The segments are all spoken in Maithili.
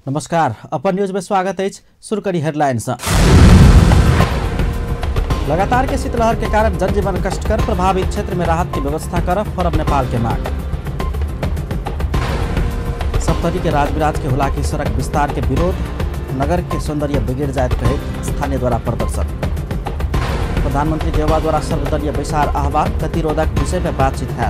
नमस्कार, अपन न्यूज में स्वागत है। शुरू करी हेडलाइन। लगातार के शीतलहर के कारण जनजीवन कष्टकर, प्रभावित क्षेत्र में राहत की व्यवस्था कर फोरम नेपाल के मांग। सप्तरी के राजविराज के हुलाकी सड़क विस्तार के विरोध, नगर के सौंदर्य बिगड़ जाए कहे स्थानीय द्वारा प्रदर्शन। प्रधानमंत्री देउवा द्वारा सर्वदलीय बैसार आह्वान, गतिरोधक विषय में बातचीत है।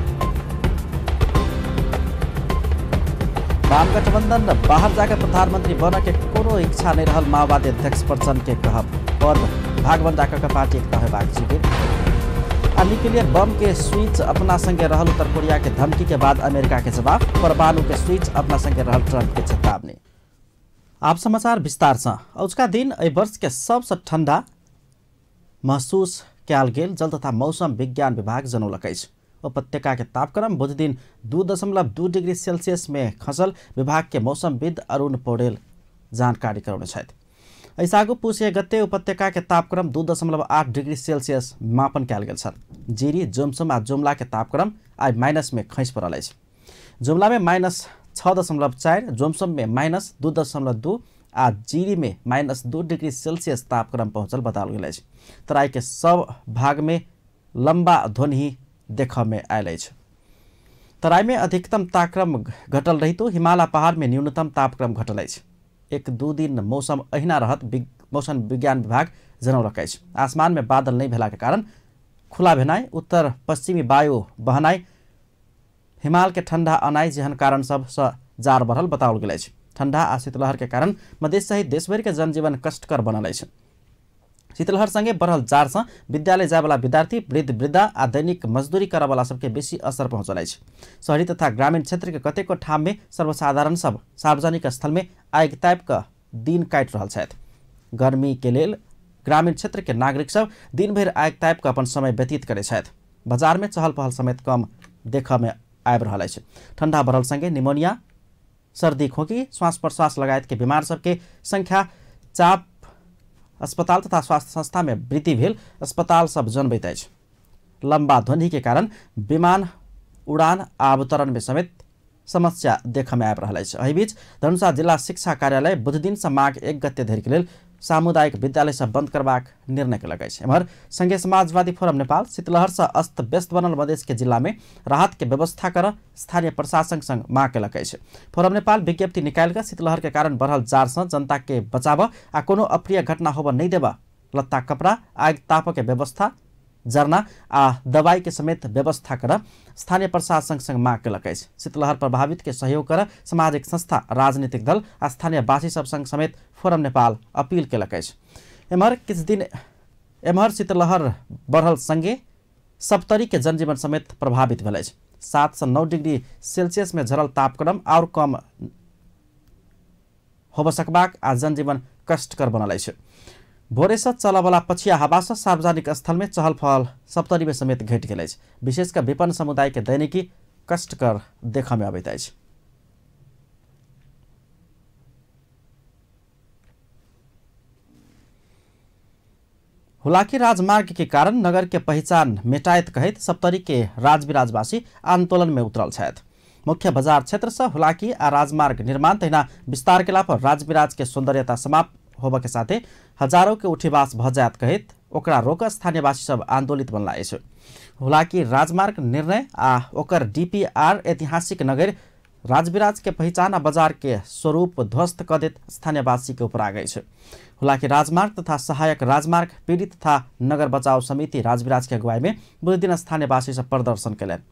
वाम गठबंधन बाहर जाकर प्रधानमंत्री बन के कोनो इच्छा नहीं रहल माओवादी अध्यक्ष प्रचंड के कहब, पद भागबंडा के पार्टी एकता होबाक जिकिर। आ न्यूक्लियर बम के स्विच अपना संगे रहल उत्तर कोरिया के धमकी के बाद अमेरिका के जवाब, परमाणु के स्विच अपना संगे रहल ट्रंप के चेतावनी। आप समाचार विस्तार से। अजुका दिन एहि वर्ष के सबसे ठंडा महसूस कयल गेल जल तथा मौसम विज्ञान विभाग जनौलक अछि। उपत्यका के तापक्रम बुध दिन 2.2 डिग्री सेल्सियस में खसल विभाग के मौसमविद अरुण पौडेल जानकारी करौने छथि। एहिसँ आगू पुस 1 गते उपत्यका के तापक्रम 2.8 डिग्री सेल्सियस मापन कयल गेल छल। जिरी, जोमसोम आ जुम्ला के तापक्रम आइ माइनस में खसि पड़ल अछि। जुम्ला में -6.4, जोमसोम में -2.2 आ जिरी में -2 डिग्री सेल्सियस तापक्रम पहुँचल बताओल गेल अछि। तराई के सब भाग में लंबा ध्वनि देखऽ में आयल अछि। तराई में अधिकतम तापक्रम घटल रहितो हिमालय पहाड़ में न्यूनतम तापक्रम घटल अछि। 1-2 दिन मौसम अहिना रहत मौसम विज्ञान विभाग जनौलक अछि। आसमान में बादल नहीं भेला के कारण खुला भेनाइ, उत्तर पश्चिमी वायु बहनाइ, हिमाल के ठंडा अनाइ जेहन कारण सबसँ जाड़ बढ़ल बताओल गेल अछि। ठंडा आ शीतलहर के कारण मधेश सहित देशभरि के जनजीवन कष्टकर बनल अछि। शीतलहर संगे बढ़ल जाड़ से विद्यालय जायवाला विद्यार्थी, वृद्ध वृद्धा आ दैनिक मजदूरी करऽवाला सबके बेसी असर पहुँचल अछि। शहरी तथा ग्रामीण क्षेत्र के कतेको ठाम में सर्वसाधारण सब सार्वजनिक स्थल में आगि तापि कऽ दिन काटि रहल छथि। गर्मी के लेल ग्रामीण क्षेत्र के नागरिक सब दिन भरि आगि तापि कऽ अपन समय व्यतीत करै छथि। बाजार में चहल पहल समेत कम देखऽ में आबि रहल अछि। ठंडा बढ़ल संगे निमोनिया, सर्दी, खोकी, श्वास प्रश्वास लगायत के बीमार सबके संख्या चाप अस्पताल तथा स्वास्थ्य संस्था में वृद्धि भेल अस्पताल सब जनबैत अछि। लंबा ध्वनि के कारण विमान उड़ान आ अवतरण में समेत समस्या देखऽ में आबि रहल अछि। एहि बीच धनुषा जिला शिक्षा कार्यालय बुधदिन से माघ 1 गते धरि के लेल सामुदायिक विद्यालय सब बंद करबाक निर्णय केलक अछि। एम्हर संघीय समाजवादी फोरम नेपाल शीतलहर से अस्त व्यस्त बनल मधेश के जिला में राहत के व्यवस्था कर स्थानीय प्रशासन संग मांग केलक अछि। फोरम नेपाल विज्ञप्ति निकालि कऽ शीतलहर के कारण बढ़ल जाड़ से जनता के बचाबऽ आ कोनो अप्रिय घटना होबऽ नहीं देबऽ, लत्ता कपड़ा, आगि ताप के व्यवस्था, जरना आ दवाई के समेत व्यवस्था कर स्थानीय प्रशासन संग मांग केलक अछि। शीतलहर प्रभावित के सहयोग कर सामाजिक संस्था, राजनीतिक दल आ स्थानीयवासी सब संग समेत फोरम नेपाल अपील केलक अछि। एम्हर किछु दिन एम्हर शीतलहर बढ़ल संगे सप्तरी के जनजीवन समेत प्रभावित भेल अछि। 7 से 9 डिग्री सेल्सियस में झरल तापक्रम और कम होबऽ सकबाक आ जनजीवन कष्टकर बनल अछि। भोरे से चलऽवला पछिया हवा से सार्वजनिक स्थल में चहल पहल सप्तरी में समेत घटि गेल अछि। विशेष कऽ विपन्न समुदाय के दैनिकी कष्टकर देखऽ में अबैत अछि। हुलाकी राजमार्ग के कारण नगर के पहिचान मेटाइत कहैत सप्तरी के राजविराजवासी आंदोलन में उतरल छथि। मुख्य बाजार क्षेत्र से हुलाकी आ राजमार्ग निर्माण तहिना विस्तार केला पर राजविराज के सौंदर्यता समाप्त होबऽ के साथे हजारों के उठीवास भऽ जायत कहैत ओकरा रोक स्थानीयवासी सब आंदोलित बनला अछि। हुलाकी राजमार्ग निर्णय आ ओकर डीपीआर ऐतिहासिक नगर राजविराज के पहिचान आ बाजार के स्वरूप ध्वस्त कऽ देत स्थानीयवासी के उपराग अछि। हुलाकी राजमार्ग तथा सहायक राजमार्ग पीड़ित तथा नगर बचाओ समिति राजविराज के अगुवाई में बुधदिन स्थानीयवासी सब प्रदर्शन कयलनि।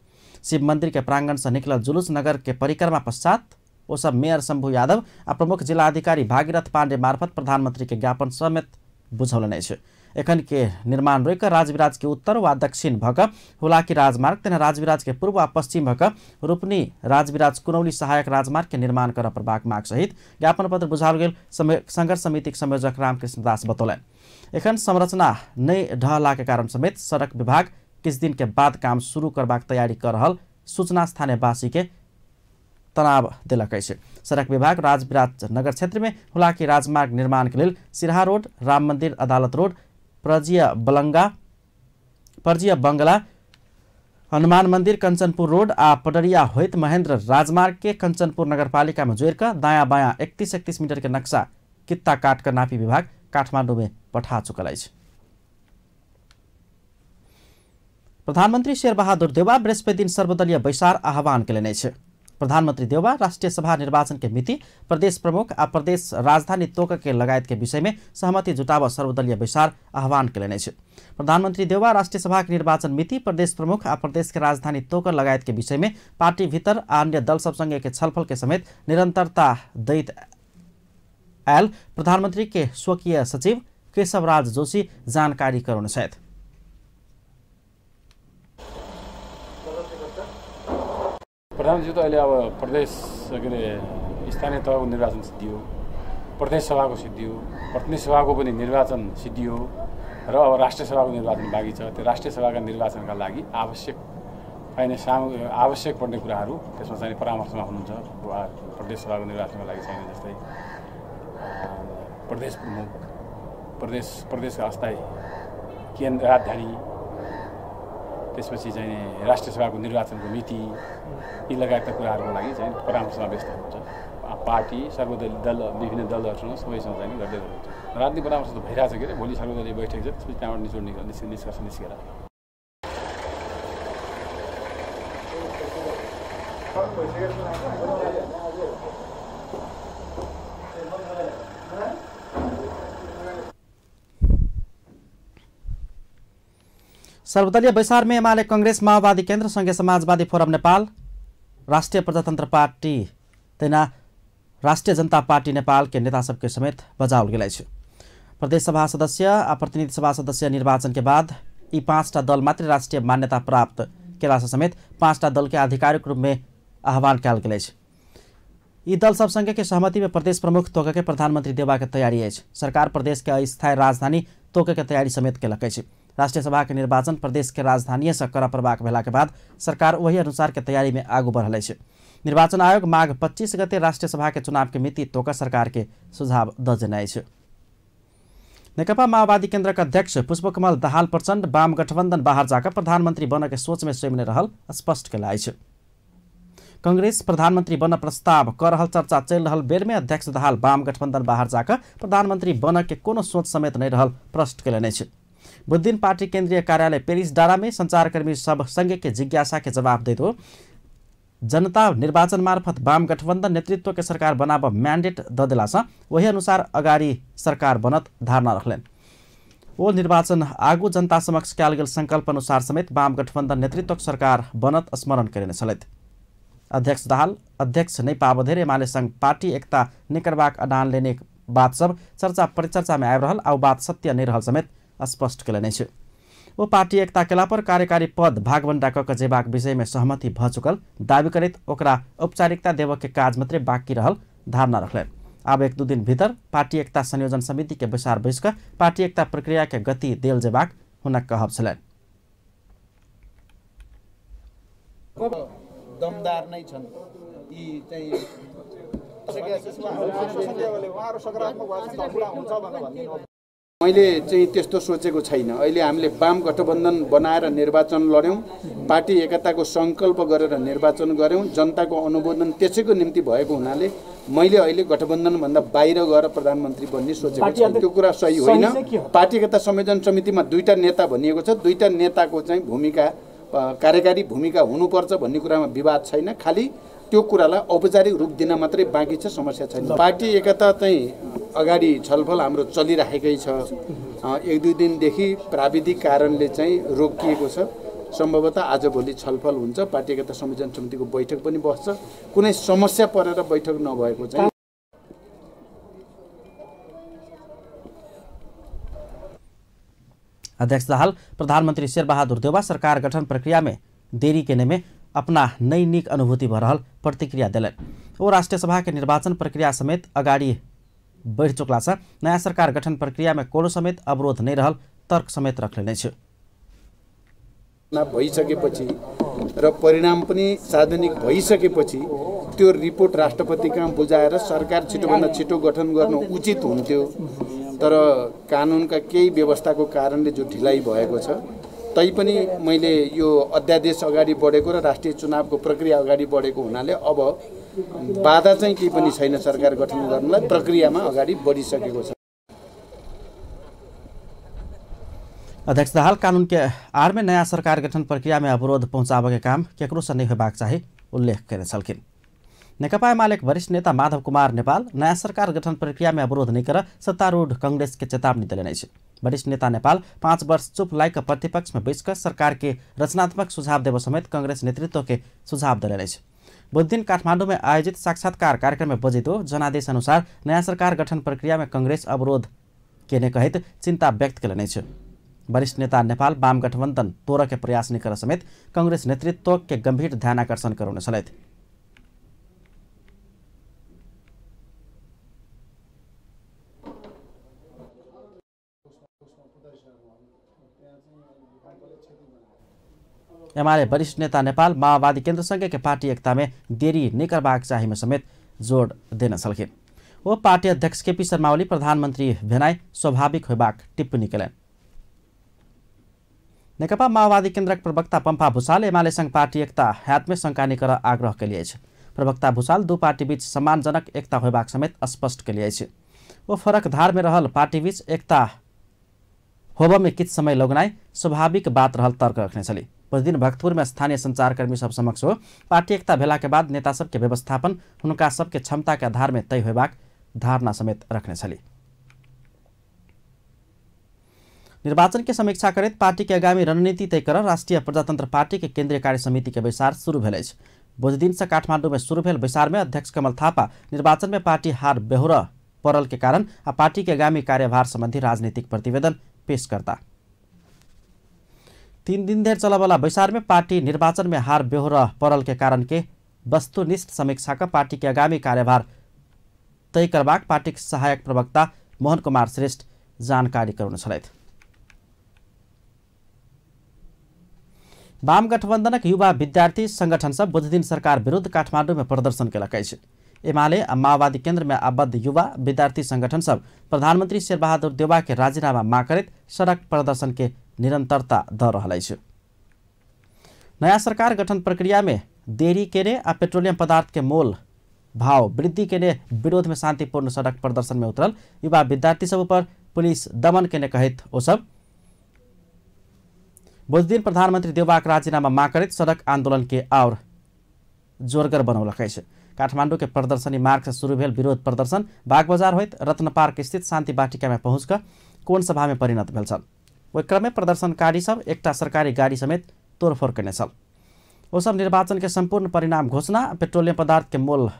शिव मंदिर के प्रांगण से निकलल जुलूस नगर के परिक्रमा पश्चात ओ सब मेयर शंभू यादव आ प्रमुख जिलाधिकारी भागीरथ पांडे मार्फत प्रधानमंत्री के ज्ञापन समेत बुझौलनि अछि। एखन के निर्माण रोकि राजविराज के उत्तर वा दक्षिण भऽ कऽ हुलाकी राजमार्ग तहिना राजविराज के पूर्व आ पश्चिम भऽ कऽ रूपनी राजविराज कुनौली सहायक राजमार्ग के निर्माण करऽ पड़बाक माग सहित ज्ञापन पत्र बुझाओल गेल संघर्ष समितिक संयोजक रामकृष्ण दास बतौलनि। एखन संरचना नहि ढहला के कारण समेत सड़क विभाग किछु दिन के बाद काम शुरू करबाक तैयारी कऽ रहल सूचना स्थानीयवासी के तनाव देलक अछि। सड़क विभाग राजविराज नगर क्षेत्र में हुलाकी राजमार्ग निर्माण के लेल सिरहा रोड, राम मंदिर अदालत रोड, परजिया बंगला, हनुमान मंदिर कंचनपुर रोड आ पडरिया होइत महेंद्र राजमार्ग के कंचनपुर नगरपालिका में जोड़ कर दायां बायां 31-31 मीटर के नक्शा कित्ता काट कर नापी विभाग काठमांडू में पठा चुकल अछि। प्रधानमंत्री शेरबहादुर देउवा बृहस्पति दिन सर्वदलीय बैसार आह्वान केलनि अछि। प्रधानमंत्री देउवा राष्ट्रीय सभा निर्वाचन के मिति, प्रदेश प्रमुख आ प्रदेश राजधानी तोक के लगायत के विषय में सहमति जुटाव सर्वदलीय बैसार आह्वान केलनि अछि। प्रधानमंत्री देउवा राष्ट्रीय सभा के निर्वाचन मिति, प्रदेश प्रमुख आ प्रदेश के राजधानी तोक लगायत के विषय में पार्टी भीतर आ अन्य दल सब संगे के छलफल के समेत निरंतरता दैत आयल प्रधानमंत्री के स्वकीय सचिव केशवराज जोशी जानकारी करौने छथि। प्रधानमन्त्री त अहिले अब प्रदेश के अरे स्थानीय तहको निर्वाचन सिद्धियो, प्रदेश सभाको सिद्धियो, प्रतिनिधि सभाको पनि निर्वाचन सिद्धियो र अब राष्ट्रिय सभाको निर्वाचन बाँकी छ। त्यो राष्ट्रिय सभाका निर्वाचनका लागि आवश्यक चाहिने आवश्यक पर्ने कुराहरू त्यसमा चाहिँ परामर्शमा हुनुहुन्छ। प्रदेश सभाको निर्वाचनका लागि चाहिने जस्तै प्रदेश प्रमुख, प्रदेशका अस्थायी केन्द्र राजधानी, त्यसपछि चाहिँ राष्ट्रिय सभाको निर्वाचनको मिति, यी लगायतका कुराहरूको लागि चाहिँ परामर्शमा व्यस्त हुनुहुन्छ। पार्टी सर्वदलीय दल विभिन्न दलहरूसँग सबैसँग चाहिँ गर्दै हुनुहुन्छ। राजनीतिक परामर्श त भइरहेछ के अरे, भोलि सर्वदलीय बैठक छ, त्यसपछि त्यहाँबाट निचोड निष्कर्ष निस्केर। सर्वदलीय बैसार में एमाले कंग्रेस, माओवादी केन्द्र, संघीय समाजवादी फोरम नेपाल, राष्ट्रिय प्रजातन्त्र पार्टी तहिना राष्ट्रिय जनता पार्टी नेपाल के नेता सबके समेत बजाओल गेल अछि। प्रदेश सभा सदस्य आ प्रतिनिधि सभा सदस्य निर्वाचन के बाद यी 5टा दल मात्र राष्ट्रिय मान्यता प्राप्त केला समेत 5टा दल के आधिकारिक रूप में आह्वान कयल गेल अछि। यी दल सब संगे के सहमति में प्रदेश प्रमुख तोक के प्रधानमंत्री देवा के तैयारी अछि। सरकार प्रदेश के अस्थायी राजधानी तोक के तैयारी समेत केलक अछि। राष्ट्रीय सभा के निर्वाचन प्रदेश के राजधानी से कर पड़बाक भेला के बाद सरकार वही अनुसार के तैयारी में आगू बढ़ल अछि। निर्वाचन आयोग माघ 25 गते राष्ट्रीय सभा के चुनाव के मिति तोक सरकार के सुझाव द देने अछि। नेकपा माओवादी केन्द्र के अध्यक्ष पुष्पकमल दाहाल प्रचण्ड वाम गठबंधन बाहर जाकर प्रधानमंत्री बन के सोच में स्वयं रहल स्पष्ट कयला अछि। कंग्रेस प्रधानमंत्री बन प्रस्ताव कर रहल चर्चा चलि रहल बेर में अध्यक्ष दाहाल वाम गठबंधन बाहर जाकर प्रधानमंत्री बन के कोनो सोच समेत नहीं रहल प्रश्न कयलनि अछि। बुधदिन पार्टी केंद्रीय कार्यालय पेरिस डारा में संचारकर्मी सब संघ के जिज्ञासा के जवाब दैत हो जनता निर्वाचन मार्फत वाम गठबंधन नेतृत्व के सरकार बनाब म्यान्डेट the देलासँ वही अनुसार अगाडि सरकार बनत धारणा रखलनि। ओ निर्वाचन आगू जनता समक्ष कयल गेल संकल्प अनुसार समेत वाम गठबंधन नेतृत्व सरकार बनत स्मरण करेने छलथि। अध्यक्ष दाहाल अध्यक्ष नहि पाबधरि एमाले संग पार्टी एकता नहि करबाक अडान लेने बात सब चर्चा परिचर्चा में आबि रहल आ बात सत्य नहि रहल समेत स्पष्ट कयलनि अछि। ओ पार्टी एकता केला पर कार्यकारी पद भागवंडा कऽ जेबाक विषय में सहमति भऽ चुकल दावी करैत ओकरा औपचारिकता देबऽ के काज मात्रै बाँकी रहल धारणा रखलनि। आब 1-2 दिन भीतर पार्टी एकता संयोजन समिति के बैसार बैस कऽ पार्टी एकता प्रक्रिया के गति देल जेबाक हुनक कहब छलनि। दमदार नै छन् यी चाहिँ मैले चाहिँ त्यस्तो सोचेको छैन। अहिले हामीले वाम गठबन्धन बनाएर निर्वाचन लड्यौँ, पार्टी एकताको सङ्कल्प गरेर निर्वाचन गऱ्यौँ, जनताको अनुमोदन त्यसैको निम्ति भएको हुनाले मैले अहिले गठबन्धनभन्दा बाहिर गएर प्रधानमन्त्री बन्ने सोचेको छैन। त्यो कुरा सही होइन। पार्टी एकता संयोजन समितिमा 2टा नेता भनिएको छ, 2टा नेताको चाहिँ भूमिका कार्यकारी भूमिका हुनुपर्छ भन्ने कुरामा विवाद छैन, खालि त्यो कुरालाई औपचारिक रूप दिन मात्रै बाँकी छ, समस्या छैन। पार्टी एकता चाहिँ अगाडि छलफल हाम्रो चलिराखेकै छ। 1-2 दिनदेखि प्राविधिक कारणले चाहिँ रोकिएको छ, सम्भवतः आजभोलि छलफल हुन्छ। पार्टी एकता संयोजन समितिको बैठक पनि बस्छ, कुनै समस्या परेर बैठक नभएको चाहिँ। अध्यक्ष दाहाल प्रधानमंत्री शेरबहादुर देउवा सरकार गठन प्रक्रिया में देरी केने में अपना नई नीक अनुभूति भऽ रहल प्रतिक्रिया देलनि। ओ राष्ट्रीय सभा के निर्वाचन प्रक्रिया समेत अगाडि बढ़ि चुकलासँ नयाँ सरकार गठन प्रक्रिया में कोनो समेत अवरोध नहीं रहल तर्क समेत रखलनि अछि। भइसकेपछि र परिणाम पनि सार्वजनिक भइसकेपछि त्यो रिपोर्ट राष्ट्रपति कहाँ बुझाएर सरकार छिटोभन्दा छिटो गठन गर्नु उचित हुन्थ्यो, तर कानुनका केही व्यवस्थाको कारणले जो ढिलाइ भएको छ तैपनि मैले यो अध्यादेश अगाडि बढेको र राष्ट्रिय चुनावको प्रक्रिया अगाडि बढेको हुनाले अब बाधा चाहिँ केही पनि छैन सरकार गठन गर्नलाई, प्रक्रियामा अगाडि बढिसकेको छ। अध्यक्ष दाहाल कानून के आड़ में नया सरकार गठन प्रक्रिया में अवरोध पहुंचाबे के काम केकरो से नहीं होबाक चाही उल्लेख कयने छलखिन। नेकपा एमाले के वरिष्ठ नेता माधव कुमार नेपाल नया सरकार गठन प्रक्रिया में अवरोध नहीं कर सत्तारूढ़ कांग्रेस के चेतावनी देने अछि। वरिष्ठ नेता नेपाल 5 वर्ष चुप लाइक प्रतिपक्ष में बैस कर सरकार के रचनात्मक सुझाव देव समेत कांग्रेस नेतृत्व के सुझाव देने अछि। बुधदिन काठमाडौँ में आयोजित साक्षात्कार कार्यक्रम में बजैतो जनादेश अनुसार नया सरकार गठन प्रक्रिया में कांग्रेस अवरोध केने कहैत चिंता व्यक्त कयलनि अछि। वरिष्ठ नेता नेपाल वाम गठबंधन तोड़ के प्रयास नहीं कर समेत कांग्रेस नेतृत्व के गंभीर ध्यानाकर्षण करौने छलथि। एमाले वरिष्ठ नेता नेपाल माओवादी केन्द्रसँगै के पार्टी एकता में देरी नहीं करबाक चाही में समेत जोड़ देने छलखिन। ओ पार्टी अध्यक्ष केपी शर्मा ओली प्रधानमंत्री भेनाइ स्वाभाविक होबाक टिप्पणी कयलनि। नेकपा माओवादी केन्द्रक प्रवक्ता पम्पा भूषाल एमाले संग पार्टी एकता हात में शंका नहीं कर आग्रह कयली अछि। प्रवक्ता भूषाल दू पार्टी बीच सम्मानजनक एकता होबाक समेत स्पष्ट कयली अछि। ओ फरक धार में रहल पार्टी बीच एकता होबय में किछु समय लगनाइ स्वाभाविक बात रहल तर्क रखने छली। प्रतिदिन भक्तपुर में स्थानीय संचारकर्मी सब समक्ष हो पार्टी एकता भेला के बाद नेता सबके व्यवस्थापन हुनका सबके क्षमता के आधार में तय होबाक धारणा समेत रखने छली। निर्वाचन के समीक्षा करैत पार्टी के आगामी रणनीति तय कर राष्ट्रिय प्रजातंत्र पार्टी के केंद्रीय कार्य समिति के बैसार शुरू भेल अछि। बुधदिन से काठमांडू में शुरू भेल बैसार में अध्यक्ष कमल थापा निर्वाचन में पार्टी हार बेहोरा पड़ल के कारण आ पार्टी के आगामी कार्यभार संबंधी राजनीतिक प्रतिवेदन पेश करता। 3 दिन धरि चलऽवला बैसार में पार्टी निर्वाचन में हार बेहोरा पड़ल के कारण के वस्तुनिष्ठ समीक्षा क पार्टी के आगामी कार्यभार तय करबाक पार्टी के सहायक प्रवक्ता मोहन कुमार श्रेष्ठ जानकारी करौने छलथि। वाम गठबंधनक युवा विद्यार्थी संगठन सब बुधदिन सरकार विरुद्ध काठमांडू में प्रदर्शन केलक अछि। एमाले आ माओवादी केंद्र में आबद्ध युवा विद्यार्थी संगठन सब प्रधानमंत्री शेरबहादुर देउवा के राजीनामा मांग करैत सड़क प्रदर्शन के निरंतरता द रहल अछि। नया सरकार गठन प्रक्रिया में देरी केने आ पेट्रोलियम पदार्थ के मोल भाव वृद्धि केने विरोध में शांतिपूर्ण सड़क प्रदर्शन में उतरल युवा विद्यार्थी सब पर पुलिस दमन केने कहैत ओ सब बुधदिन प्रधानमंत्री देउवाक राजीनामा मांग करैत सड़क आंदोलन के और जोरगर बनौलक अछि। काठमांडू के प्रदर्शनी मार्ग से शुरू भेल विरोध प्रदर्शन बागबजार होइत रत्न पार्क स्थित शांति वाटिका में पहुँच कोण सभा में परिणत भेल छल। ओहि क्रम में प्रदर्शनकारी सब एकटा सरकारी गाड़ी समेत तोड़फोड़ कयने छल। ओ सब निर्वाचन के संपूर्ण परिणाम घोषणा, पेट्रोलियम पदार्थ के मोल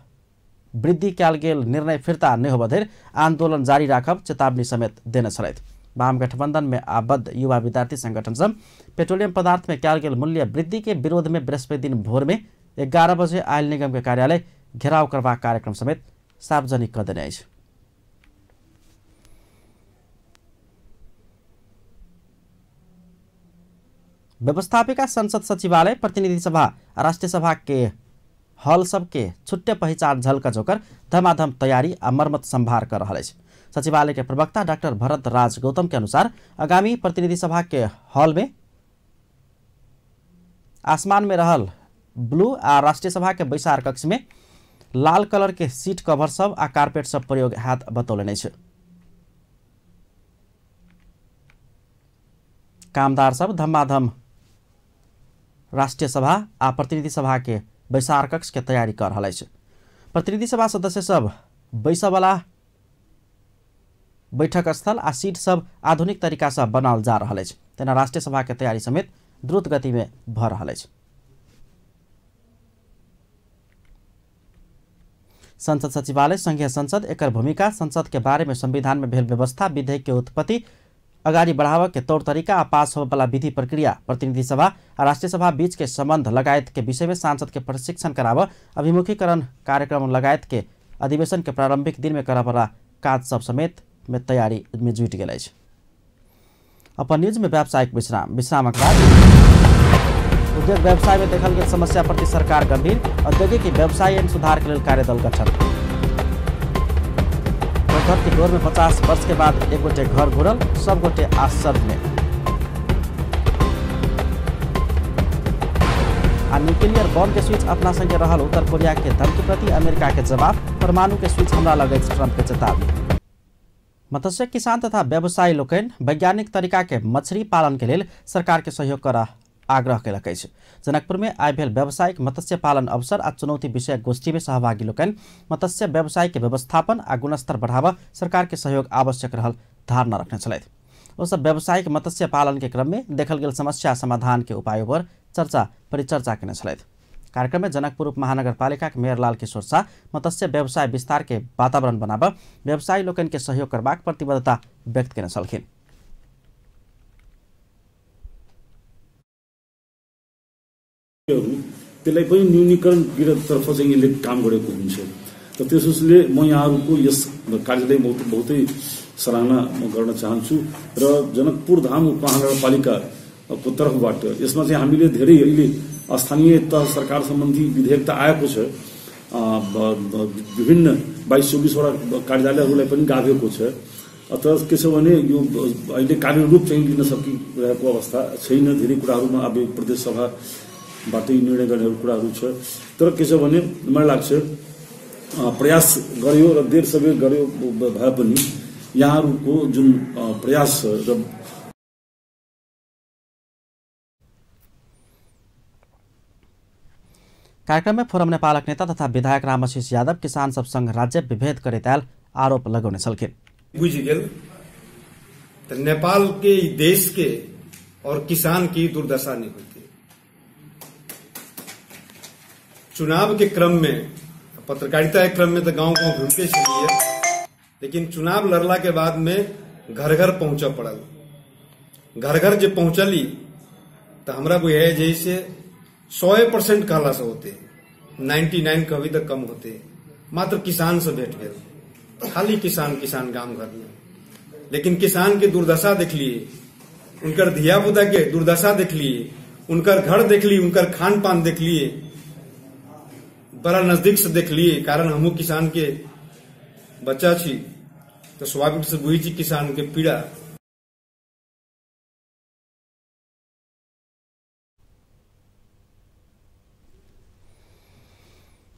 वृद्धि कयल गेल निर्णय फिर्ता नहि होबय धरि आंदोलन जारी राखब चेतावनी समेत देने छलथि। वाम गठबंधन में आबद्ध युवा विद्यार्थी संगठन सब पेट्रोलियम पदार्थ में कयल गेल मूल्य वृद्धि के विरोध में बृहस्पति दिन भोर में 11 बजे आयल निगम के कार्यालय घेराव करबाक कार्यक्रम समेत सार्वजनिक कऽ देने अछि। व्यवस्थापिका संसद सचिवालय, प्रतिनिधि सभा आ राष्ट्रीय सभा के हॉल सबके छुट्टे पहिचान झलक झोकर धमाधम तैयारी आ मरम्मत संभार कर रहल अछि। सचिवालय के प्रवक्ता डॉक्टर भरत राज गौतम के अनुसार आगामी प्रतिनिधि सभा के हॉल में आसमान में रहल ब्लू आ राष्ट्रीय सभा के बैसार कक्ष में लाल कलर के सीट कवर सब आ कारपेट सब प्रयोग हैत बतौलनि अछि। कामदार सब धमाधम राष्ट्रीय सभा आ प्रतिनिधि सभा के बैसार कक्ष के तैयारी कर रहल अछि। प्रतिनिधि सभा सदस्य सब बैसऽवला बैठक स्थल आ सीट सब आधुनिक तरीका से बनाओल जा रहल अछि। तेना राष्ट्रीय सभा के तैयारी समेत द्रुत गति में भऽ रहल अछि। संसद सचिवालय, संघीय संसद, एकर भूमिका, संसद के बारे में संविधान में भेल व्यवस्था, विधेयक के उत्पत्ति, अगाडि बढ़ावऽ के तौर तरीका आ पास होबऽवला विधि प्रक्रिया, प्रतिनिधि सभा आ राष्ट्रीय सभा बीच के संबंध लगायत के विषय में सांसद के प्रशिक्षण कराबऽ, अभिमुखीकरण कार्यक्रम लगायत के अधिवेशन के प्रारंभिक दिन में करऽवला काज सब समेत में तैयारी में जुटि गेल अछि। अपन न्यूज में व्यावसायिक विश्राम, विश्रामक बाद उद्योग व्यवसाय में देखल गेल समस्या प्रति सरकार गंभीर, औद्योगिक व्यवसाय एवं सुधार के लेल कार्यदल गठन। के दौर में 50 वर्ष के बाद एक गोटे घर घुरल, सब गोटे आश्चर्य में। आ न्यूक्लियर बम के स्विच अपना संगे रहल उत्तर कोरिया के धमकी प्रति अमेरिका के जवाब, परमाणु के स्विच हमरा लग अछि ट्रंप के चेतावनी। मत्स्य किसान तथा व्यवसायी लोकनि वैज्ञानिक तरीका के मछली पालन के लेल सरकार के सहयोग कर आग्रह केलक अछि। जनकपुर में आइ भेल व्यावसायिक मत्स्य पालन अवसर आ चुनौती विषय गोष्ठी में सहभागी लोकनि मत्स्य व्यवसाय के व्यवस्थापन आ गुणस्तर बढ़ावा सरकार के सहयोग आवश्यक रहल धारणा रखने छलथि। ओ सब व्यावसायिक मत्स्य पालन के क्रम में देखल गेल समस्या समाधान के उपाय पर चर्चा परिचर्चा केने छलथि। कार्यक्रम में जनकपुर उप महानगरपालिका के मेयर लाल किशोर शाह मत्स्य व्यवसाय विस्तार के वातावरण बनाबऽ व्यवसायी लोकनि के सहयोग करबाक प्रतिबद्धता व्यक्त केने छलखिन। त्यसलाई पनि न्यूनीकरणतर्फ चाहिँ यसले काम गरेको हुन्छ। त त्यसोले म यहाँहरूको यस कार्यलाई बहुतै सराहना म गर्न चाहन्छु र जनकपुर धाम उपमहानगरपालिकाको तर्फबाट यसमा चाहिँ हामीले धेरै अहिले स्थानीय तह सरकार सम्बन्धी विधेयक त आएको छ, विभिन्न 22-24 वटा कार्यालयहरूलाई पनि गाभेको छ। तर के छ भने यो अहिले कार्यरूप चाहिँ लिन सकिरहेको अवस्था छैन। धेरै कुराहरूमा अब प्रदेश सभाबाटै निर्णय गर्ने कुराहरू छ। तर के छ भने मलाई लाग्छ प्रयास गर्यो र देर सबेर गर्यो भए पनि यहाँहरूको जुन प्रयास छ र कार्यक्रम में फोरम नेपालक नेता तथा विधायक रामाशीष यादव किसान सब संग राज्य विभेद करैत आयल आरोप लगौने छलखिन। बुझि गेल त नेपाल के देश के और किसान की दुर्दशा नहीं होती। चुनाव के क्रम में पत्रकारिता के क्रम में तो गांव गांव घूमते चलिए, लेकिन चुनाव लड़ला के बाद में घर घर पहुंच पड़ल। घर घर जे पहुंचली तो हमरा बुझाय जैसे 100% कहला से होते 99 कभी तक कम होते, मात्र किसान से भेंट भेल, खाली किसान किसान गांव घर में। लेकिन किसान के दुर्दशा देखलिए, उनकर धिया पुता के दुर्दशा देखलिए, उनकर घर देखलिए, उनकर खान पान देखलिए, बड़ा नजदीक से देखलिए। कारण हमू किसान के बच्चा छी तो स्वाभाविक से बुझी छी किसान के पीड़ा।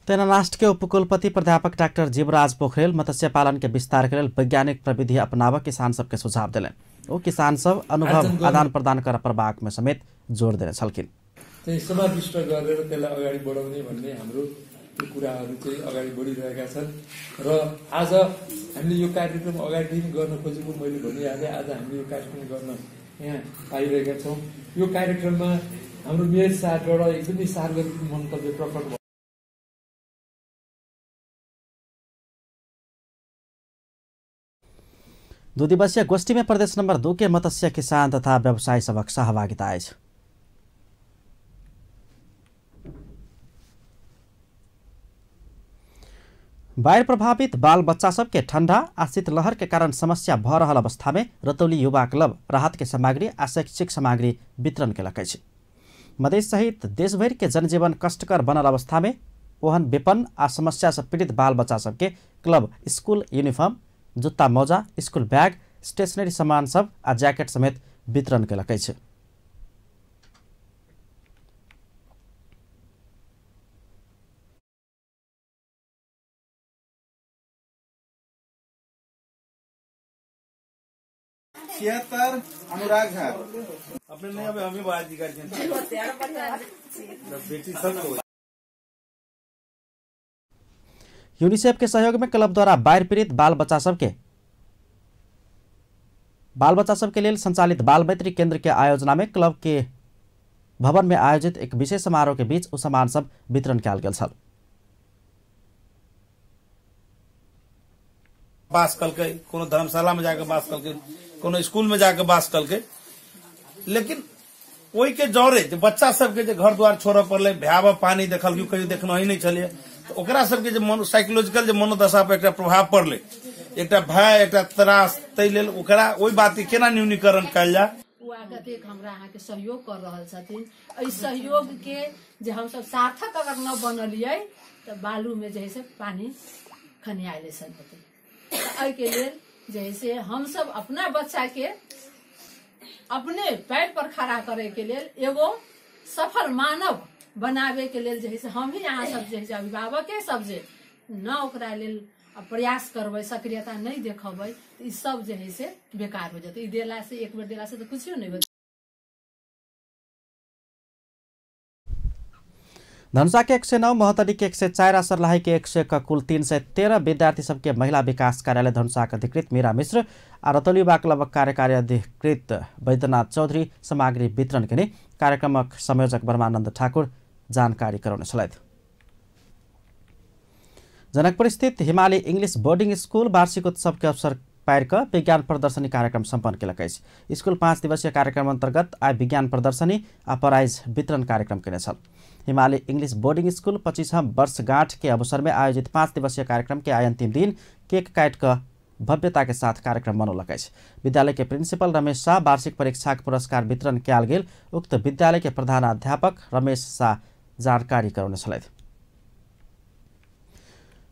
तेना राष्ट्र के उपकुलपति प्राध्यापक डाक्टर जीवराज पोखरेल मत्स्य पालन के विस्तार के लेल वैज्ञानिक प्रविधि अपनाबऽ किसान सबके सुझाव देलनि। ओ किसान सब अनुभव आदान प्रदान कर पड़बाक में समेत जोर देने छलखिन। चाहिँ समाविष्ट गरेर त्यसलाई अगाडि बढाउने भन्ने हाम्रो त्यो कुराहरू चाहिँ अगाडि बढिरहेका छन् र आज हामीले यो कार्यक्रम अगाडि गर्न खोजेको मैले भनिहालेँ। आज हामीले यो कार्यक्रम गर्न यहाँ पाइरहेका छौँ। यो कार्यक्रममा हाम्रो मेयर साहबबाट एकदमै सार्वजनिक मन्तव्य प्रकट भयो। दू दिवसीय गोष्ठी में प्रदेश नंबर 2 के मत्स्य किसान तथा व्यवसायी सबक सहभागिता अछि। बाढ़ि प्रभावित बाल बच्चा सबके ठंडा आ शीतलहर के कारण समस्या भ रहल अवस्था में रतौली युवा क्लब राहत के सामग्री आ शैक्षिक सामग्री वितरण केलक अछि। मधेश सहित देशभरि के जनजीवन कष्टकर बनल अवस्था में ओहन विपन्न आ समस्या से पीड़ित बाल बच्चा सबके क्लब स्कूल यूनिफॉर्म, जुत्ता मोजा, स्कूल बैग, स्टेशनरी सामान सब आ जैकेट समेत वितरण केलक अछि। अनुराग झा अपने नहीं अबे हमें बात बेटी सब। यूनिसेफ के सहयोग में क्लब द्वारा बाढ़ि पीड़ित बाल बच्चा सबके लेल संचालित बाल मैत्री केंद्र के आयोजना में क्लब के भवन में आयोजित एक विशेष समारोह के बीच ओ सामान सब वितरण कयल गेल छल। बास कलकै, कोनो धर्मशाला में जाके बास कलकै, कोनो स्कूल में जाके बास कलकै, लेकिन ओहि के जरे जे बच्चा सबके जे घर द्वार छोड़ऽ पड़लै, भयावह पानी देखल, कहियो देखना ही नहीं छलियै, तऽ ओकरा सबके जे साइकोलॉजिकल जे मनोदशा पर एकटा प्रभाव पड़लै, एकटा भय, एकटा त्रास, ताहि लेल ओकरा ओहि बात के केना न्यूनीकरण कयल जाय। ओ आगते हमरा अहाँके सहयोग कर रहल छथिन। एहि सहयोग के जे हमसब सार्थक अगर न बनलियै तऽ बालू में जे है से पानी खनियाले सन हेतै। एहिके लेल जे है से हमसब अपना बच्चा के अपने पैर पर खड़ा करे के लेल एगो सफल मानव बनाबे के लेल जे है से हम ही अहाँ सब जे है से अभिभावके सब जे न ओकरा लेल प्रयास करबै, सक्रियता नहीं देखबै तो ई सब जे है से बेकार हो जेतै। ई देला से एक बेर देला से तो कुछो नहीं होतै। धनुषा के 109, महोत्तरी के 104 आ सर्लाही के 101 कुल 313 विद्यार्थी सबके महिला विकास कार्यालय धनुषा के अधिकृत मीरा मिश्र आ रतौली युवा क्लबक कार्यकारी अधिकृत बैद्यनाथ चौधरी सामग्री वितरण केने कार्यक्रमक संयोजक ब्रह्मानन्द ठाकुर जानकारी करौने छलथि। जनकपुर स्थित हिमाली इंग्लिश बोर्डिंग स्कूल वार्षिक उत्सव के अवसर पारि कऽ विज्ञान प्रदर्शनी कार्यक्रम सम्पन्न केलक अछि। स्कूल 5 दिवसीय कार्यक्रम अंतर्गत आइ विज्ञान प्रदर्शनी आ प्राइज वितरण कार्यक्रम केने छल। हिमाली इंग्लिश बोर्डिंग स्कूल 25वां वर्षगांठ के अवसर में आयोजित 5 दिवसीय कार्यक्रम के आइ अंतिम दिन केक काटि कऽ भव्यता के साथ कार्यक्रम मनौलक अछि। विद्यालय के प्रिंसिपल रमेश शाह वार्षिक परीक्षा के पुरस्कार वितरण कयल गेल उक्त विद्यालय के प्रधानाध्यापक रमेश शाह जानकारी करौने छलथि।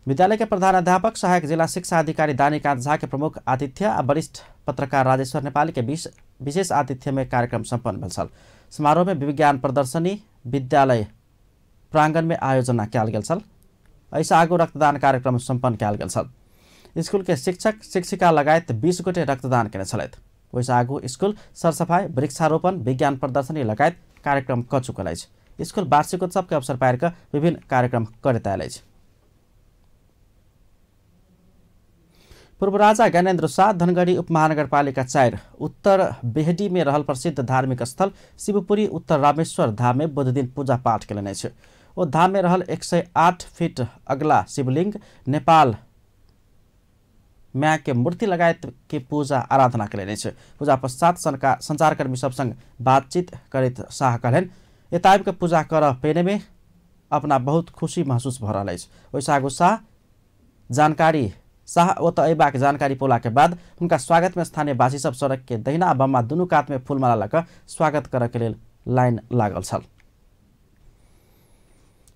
विद्यालय के प्रधानाध्यापक सहायक जिला शिक्षा अधिकारी दानीकांत झा के प्रमुख आतिथ्य आ वरिष्ठ पत्रकार राजेश्वर नेपाली के विशेष आतिथ्य में कार्यक्रम सम्पन्न भेल छल। समारोह में विज्ञान प्रदर्शनी विद्यालय प्रांगण में आयोजना कयल गेल छल। एहिसँ आगू रक्तदान कार्यक्रम सम्पन्न कयल गेल छल। स्कूल के शिक्षक शिक्षिका लगायत 20 गोटे रक्तदान केने छलथि। ओहिसँ आगू स्कूल सरसफाई, वृक्षारोपण, विज्ञान प्रदर्शनी लगायत कार्यक्रम कऽ चुकल अछि। स्कूल वार्षिकोत्सव के अवसर पारि कऽ विभिन्न कार्यक्रम करैत आयल अछि। पूर्व राजा ज्ञानेन्द्र शाह धनगढ़ी उपमहानगरपालिका 4 उत्तर बेहडी में रहल प्रसिद्ध धार्मिक स्थल शिवपुरी उत्तर रामेश्वर धाम में बुधदिन पूजा पाठ केलनि अछि। ओ धाम में रहल 108 फीट अगला शिवलिंग नेपाल म्या के मूर्ति लगायत के पूजा आराधना केलनि अछि। पूजा पश्चात संचारकर्मी सब संग बातचीत करैत शाह कहलनि, एतय आबि कऽ पूजा करऽ पेने में अपना बहुत खुशी महसूस भऽ रहल अछि। ओहिसँ आगू शाह जानकारी शाह ओतऽ अयबाक जानकारी पौला के बाद हुनका स्वागत में स्थानीयवासी सब सड़क के दहिना आ बामा दुनू कात में फूलमाला लऽ कऽ स्वागत करऽ के लेल लाइन लागल छल।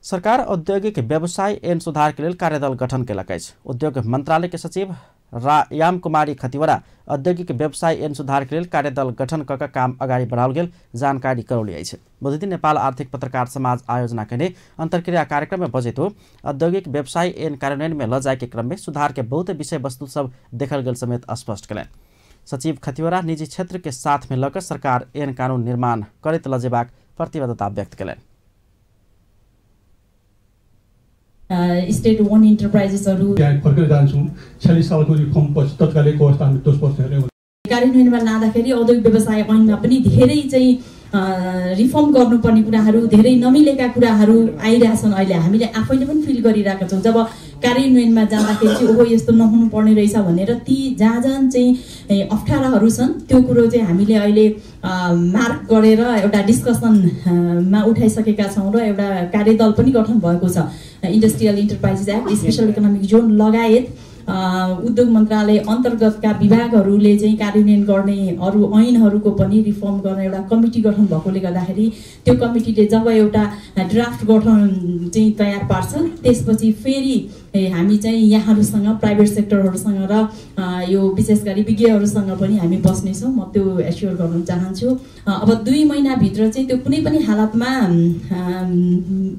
सरकार औद्योगिक व्यवसाय एवं सुधार के लेल कार्यदल गठन केलक अछि। उद्योग मंत्रालय के सचिव रायाम कुमारी खतिवड़ा औद्योगिक व्यवसाय एवं सुधार के लेल कार्यदल गठन कऽ कऽ काम अगाडि बढ़ाओल गेल जानकारी करौली अछि। बुधदिन नेपाल आर्थिक पत्रकार समाज आयोजना केने अन्तर्क्रिया कार्यक्रम में बजैत हो औद्योगिक व्यवसाय एवं कार्यान्वयन में लऽ जाय के क्रम में सुधार के बहुत विषय वस्तु सब देखल गेल समेत स्पष्ट केलनि। सचिव खतिवड़ा निजी क्षेत्र के साथ में लऽ कऽ सरकार एहन कानून निर्माण करैत लऽ जेबाक प्रतिबद्धता व्यक्त केलनि। स्टेट ओन इन्टरप्राइजेसहरू फर्केर जान्छौँ। 46 सालको रिफर्म पछि तत्कालको अवस्था हामी दोष हेऱ्यौँ। कार्यान्वयनमा लाँदाखेरि औद्योगिक व्यवसाय ऐनमा पनि धेरै चाहिँ रिफर्म गर्नुपर्ने कुराहरू, धेरै नमिलेका कुराहरू आइरहेछन्। अहिले हामीले आफैले पनि फिल गरिरहेका छौँ। जब कार्यान्वयनमा जाँदाखेरि चाहिँ ओहो यस्तो नहुनु पर्ने रहेछ भनेर ती जहाँ जहाँ चाहिँ अप्ठ्याराहरू छन् त्यो कुरो चाहिँ हामीले अहिले मार्क गरेर एउटा डिस्कसनमा उठाइसकेका छौँ र एउटा कार्यदल पनि गठन भएको छ। Industrial enterprises act, special economic zone लगायत उद्योग मन्त्रालय अन्तर्गतका विभागहरूले चाहिँ कार्यान्वयन गर्ने अरू ऐनहरूको पनि रिफर्म गर्ने एउटा कमिटी गठन भएकोले गर्दाखेरि त्यो कमिटीले जब एउटा ड्राफ्ट गठन चाहिँ तयार पार्छ त्यसपछि फेरि हामी चाहिँ यहाँहरूसँग प्राइभेट सेक्टरहरूसँग र यो विशेष गरी विज्ञहरूसँग पनि हामी बस्नेछौँ। म त्यो एस्योर गर्न चाहन्छु। अब 2 महिनाभित्र चाहिँ त्यो कुनै पनि हालतमा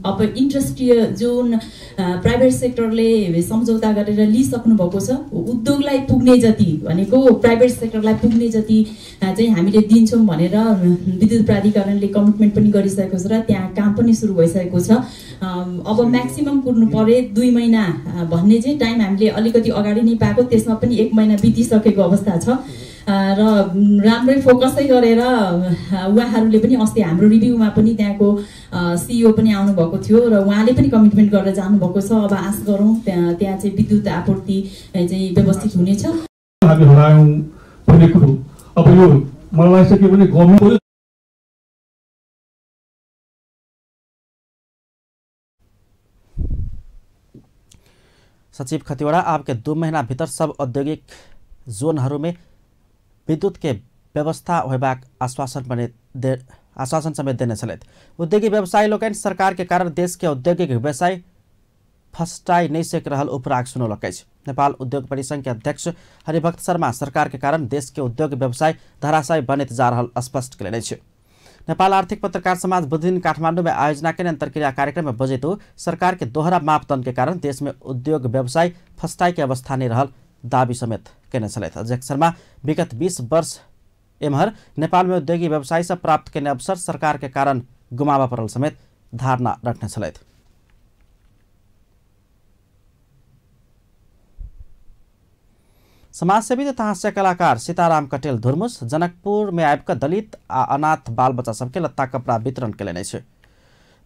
अब इन्डस्ट्रियल जोन प्राइभेट सेक्टरले सम्झौता गरेर लिइसक्नु भएको छ। उद्योगलाई पुग्ने जति भनेको प्राइभेट सेक्टरलाई पुग्ने जति चाहिँ हामीले दिन्छौँ भनेर विद्युत प्राधिकरणले कमिटमेन्ट पनि गरिसकेको छ र त्यहाँ काम पनि सुरु भइसकेको छ। अब म्याक्सिमम कुर्नु परे 2 महिना भन्ने चाहिँ टाइम हामीले अलिकति अगाडि नै पाएको, त्यसमा पनि 1 महिना बितिसकेको अवस्था छ र राम्रै फोकसै गरेर उहाँहरूले पनि अस्ति हाम्रो रिभ्यूमा पनि त्यहाँको सिइओ पनि आउनुभएको थियो र उहाँले पनि कमिटमेन्ट गरेर जानुभएको छ। अब आश गरौँ त्यहाँ चाहिँ विद्युत आपूर्ति चाहिँ व्यवस्थित हुनेछ। हामी हरायौँ भन्ने कुरो अब यो मलाई लाग्छ के भने गभर्नमेन्ट सचिव खतिवड़ा आपके 2 महीना भीतर सब औद्योगिक जोनहरू में विद्युत के व्यवस्था होबाक आश्वासन समेत देने छलथि। उद्योगी व्यवसायी लोकनि सरकार के कारण देश के औद्योगिक व्यवसाय फस्टाइ नहि सकि रहल उपराग सुनौलक अछि। नेपाल उद्योग परिसंघ के अध्यक्ष हरिभक्त शर्मा सरकार के कारण देश के उद्योग व्यवसाय धराशायी बनैत जा रहल स्पष्ट केलनि अछि। नेपाल आर्थिक पत्रकार समाज बुधदिन काठमाडौँ में आयोजना केने अंतर्क्रिया कार्यक्रम में बजैत सरकार के दोहरा मापदंड के कारण देश में उद्योग व्यवसाय फस्टाई के अवस्था नहीं रहल दावी समेत केने छलथि। अध्यक्ष शर्मा विगत 20 वर्ष एम्हर नेपाल में उद्योगी व्यवसाय से प्राप्त केने अवसर सरकार के कारण गुमावा पड़ल समेत धारणा रखने छलथि। समाजसेवी तथा हास्य कलाकार सीताराम कटेल धुर्मुस जनकपुर में आबि दलित आ अनाथ बाल बच्चा सबके लत्ता कपड़ा वितरण केलनि अछि।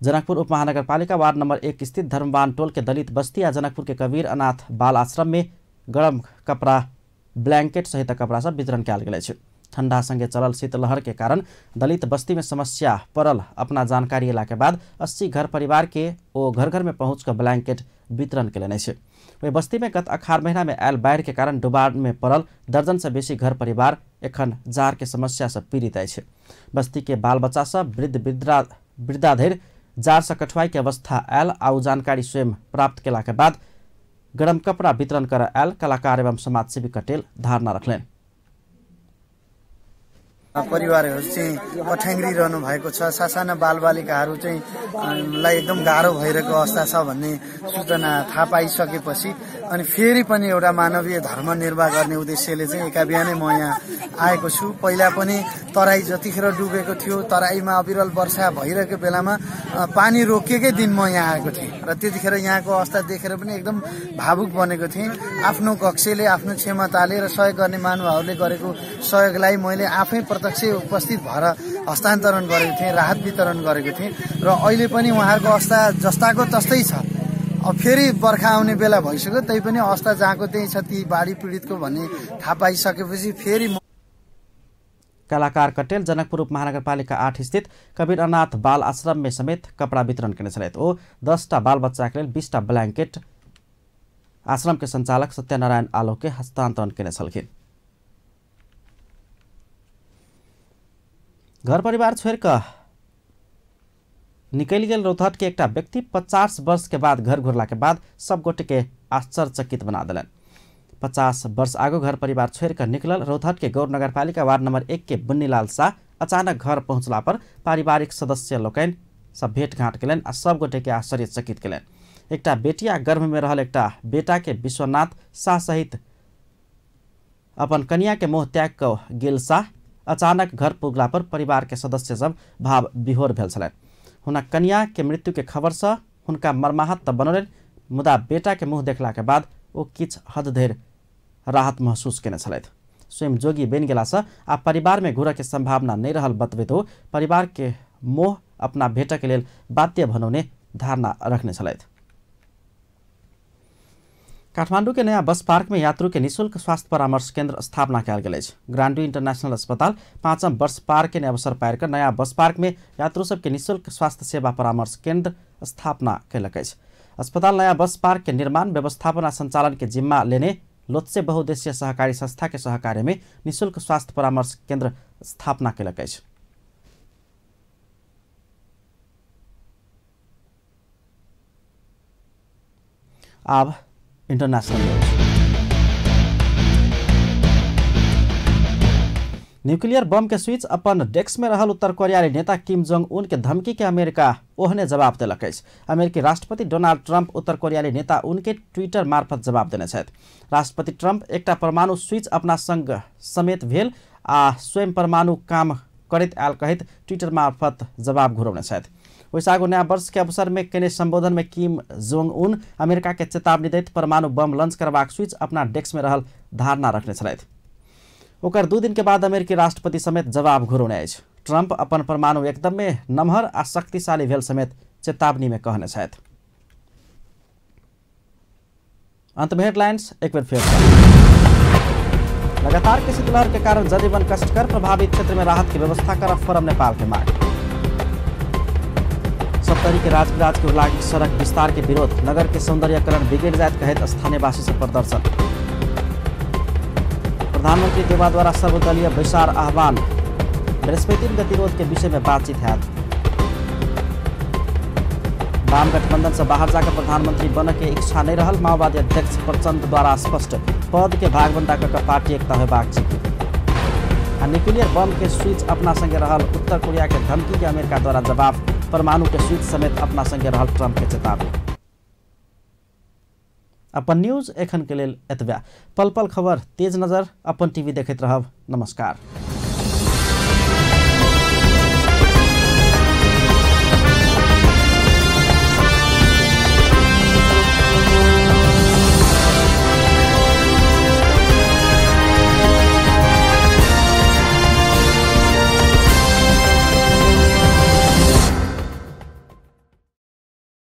जनकपुर उपमहानगरपालिका वार्ड नंबर 1 स्थित धर्मवान टोल के दलित बस्ती आ जनकपुर के कबीर अनाथ बाल आश्रम में गरम कपड़ा ब्लैंकेट सहित कपड़ा सब वितरण कयल गेल अछि। ठंडा संगे चलल शीतलहर के कारण दलित बस्ती में समस्या पड़ल अपना जानकारी एला के बाद 80 घर परिवार के ओ घर घर में पहुँच कर ब्लैंकेट वितरण केलनि अछि। वही बस्ती में गत अखार महीना में आयल बाढ़ि के कारण डुबान में पड़ल दर्जन से बेसी घर परिवार एखन जार के समस्या से पीड़ित अछि। बस्ती के बाल बच्चा सब वृद्ध वृद्धा धरि जार से कठुआई के अवस्था आयल आ ओ जानकारी स्वयं प्राप्त केला के बाद गरम कपड़ा वितरण कर आयल कलाकार एवं समाजसेवी कटेल धारणा रखलनि। परिवारहरू चाहिँ कठ्याङ्ग्रिरहनु भएको छ, सासाना बालबालिकाहरू चाहिँ लाई एकदम गाह्रो भइरहेको अवस्था छ भन्ने सूचना थाहा पाइसकेपछि अनि फेरि पनि एउटा मानवीय धर्म निर्वाह गर्ने उद्देश्यले चाहिँ एका बिहानै म यहाँ आएको छु। पहिला पनि तराई जतिखेर डुबेको थियो, तराईमा अविरल वर्षा भइरहेको बेलामा पानी रोकिएकै दिन म यहाँ आएको थिएँ र त्यतिखेर यहाँको अवस्था देखेर पनि एकदम भावुक बनेको थिएँ। आफ्नो कक्षले, आफ्नो क्षमताले र सहयोग गर्ने महानुभावहरूले गरेको सहयोगलाई मैले आफै प्रत्यक्ष उपस्थित भएर हस्तान्तरण गरेको थिएँ, राहत वितरण गरेको थिएँ र अहिले पनि उहाँहरूको अवस्था जस्ताको तस्तै छ। अब फेरि बर्खा आउने बेला भइसक्यो, तैपनि अवस्था जहाँको त्यही छ ती बाढी पीडितको भन्ने थाहा पाइसकेपछि फेरि। कलाकार कटेल जनकपुर उपमहानगरपालिका 8 स्थित कबीर अनाथ बाल आश्रम में समेत कपड़ा वितरण केने छलथि। ओ 10टा बाल बच्चा के लेल 20टा ब्लैंकेट आश्रम के संचालक सत्यनारायण आलोक के हस्तांतरण केने छलखिन। घर परिवार छोड़ कऽ निकलि गेल रौतहट के एकटा व्यक्ति 50 वर्ष के बाद घर घुरला के बाद सब गोटे के आश्चर्यचकित बना देलनि। 50 वर्ष आगू घर परिवार छोड़ कर निकलल रौतहट के गौर नगरपालिका वार्ड नंबर 1 के बुन्नीलाल शाह अचानक घर पहुँचला पर पारिवारिक सदस्य लोकनि सब भेंटघाट केलनि आ सब गोटे के आश्चर्यचकित केलनि। एकटा बेटी आ गर्भ में रहल एकटा बेटा के विश्वनाथ शाह सहित अपन कनिया के मोह त्याग कऽ गेल शाह अचानक घर पुगला पर परिवार के सदस्य सब भाव विहोर भेल छलनि। हुनक कनिया के मृत्यु के खबर से हुनका मर्माहत तऽ बनौलनि, मुदा बेटा के मुँह देखला के बाद ओ किछु हद धरि राहत महसूस केने छलथि। स्वयं जोगी बनि गेलासँ आ परिवार में घुरऽ के संभावना नहि रहल बतबैत ओ परिवार के मोह अपना भेटऽ के लेल बाध्य बनौने धारणा रखने छलथि। काठमांडू के नया बस पार्क में यात्रु के निःशुल्क स्वास्थ्य परामर्श केंद्र स्थापना कयल गेल अछि। ग्रांडू इंटरनेशनल अस्पताल 5म वर्ष पार के अवसर पारि कऽ नया बस पार्क में यात्रु सबके निःशुल्क स्वास्थ्य सेवा परामर्श केंद्र स्थापना कयलक अछि। अस्पताल नया बस पार्क के निर्माण, व्यवस्थापन आ संचालन के जिम्मा लेने लोत्से बहुउद्देशीय सहकारी संस्था के सहकार्य में निःशुल्क स्वास्थ्य परामर्श केंद्र स्थापना कयलक अछि। आब इंटरनेशनल न्यूज। न्यूक्लियर बम के स्विच अपन डेस्क में रहल उत्तर कोरियाई नेता किम जोंग उन के धमकी के अमेरिका ओहने जवाब देलक अछि। अमेरिकी राष्ट्रपति डोनाल्ड ट्रंप उत्तर कोरियाई नेता उनके ट्विटर मार्फत जवाब देने छथि। राष्ट्रपति ट्रंप एकटा परमाणु स्विच अपना संग समेत भेल आ स्वयं परमाणु काम करैत आयल कहैत ट्विटर मार्फत जवाब घुरौने छथि। ओहिसँ आगू नया वर्ष के अवसर में केने संबोधन में किम जोंग उन अमेरिका के चेतावनी दैत परमाणु बम लॉन्च करबाक स्विच अपना डेस्क में रहल धारणा रखने छलथि। ओकर 2 दिन के बाद अमेरिकी राष्ट्रपति समेत जवाब घुरौने अछि। ट्रंप अपन परमाणु एकदमे नमहर आ शक्तिशाली भेल समेत चेतावनी में कहने छथि। अंत में हेडलाइंस एक बेर फेर। लगातार के शीतलहर के कारण जनजीवन कष्टकर, प्रभावित क्षेत्र में राहत की व्यवस्था कर फोरम नेपाल के मांग। सप्तरी के राजविराज के उर्लागी सड़क विस्तार के विरोध, नगर के सौंदर्यकरण बिगड़ जाए कहत स्थानीयवासी से प्रदर्शन। प्रधानमंत्री देवा द्वारा सर्वदलीय बैसार आह्वान, बृहस्पति दिन गतिरोध के विषय में बातचीत है। वाम गठबंधन से बाहर जाकर प्रधानमंत्री बन के इच्छा नहीं रहल माओवादी अध्यक्ष प्रचंड द्वारा स्पष्ट, पद के भागबंटा कर पार्टी एकता होबाक जिकिर। आ न्यूक्लियर बम के स्विच अपना संगे रहल उत्तर कोरिया के धमकी के अमेरिका द्वारा जवाब। परमाणु के स्विच समेत अपना संगे रहल ट्रंप के चेतावनी। अपन न्यूज एखन के लेल एतबे। पल पल खबर तेज नजर अपन टीवी देखैत रहब। नमस्कार।